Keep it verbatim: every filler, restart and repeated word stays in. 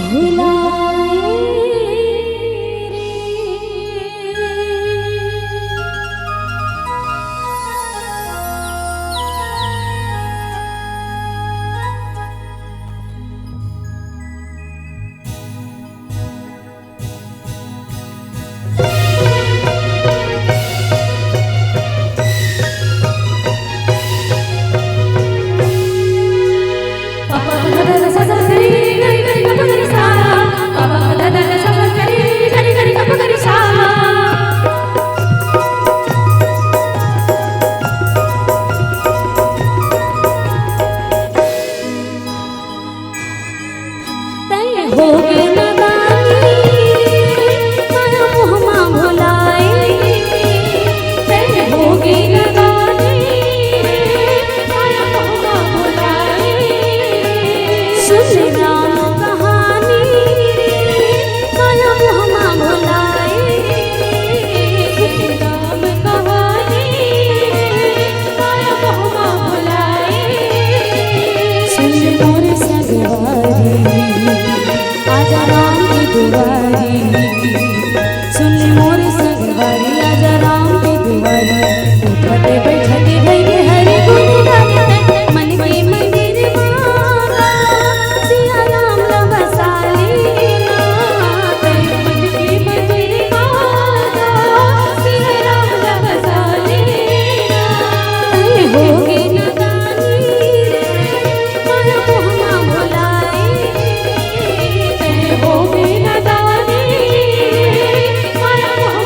भुलाए रे। तैं होगे नदानी, माया मोह मा भुलाए। तैं होगे नदानी, माया मोह मा भुलाए। सुन राम कहानी, माया मोह मा भुलाए। सुन राम कहानी, माया मोह मा भुलाए। सुन मोर संगवारी, आजा राम के दुआरी। सुन मोर संगवारी, आजा राम के दुआरी। उठते बैठते भई हरि गुण गावे, मन के मंदिर मा सिया राम ला बसा लेना। मन के मंदिर मा सिया राम ला बसा लेना। तैं होगे नदानी रे, माया मोह मा भुलाए। तैं होगे नदानी, माया मोह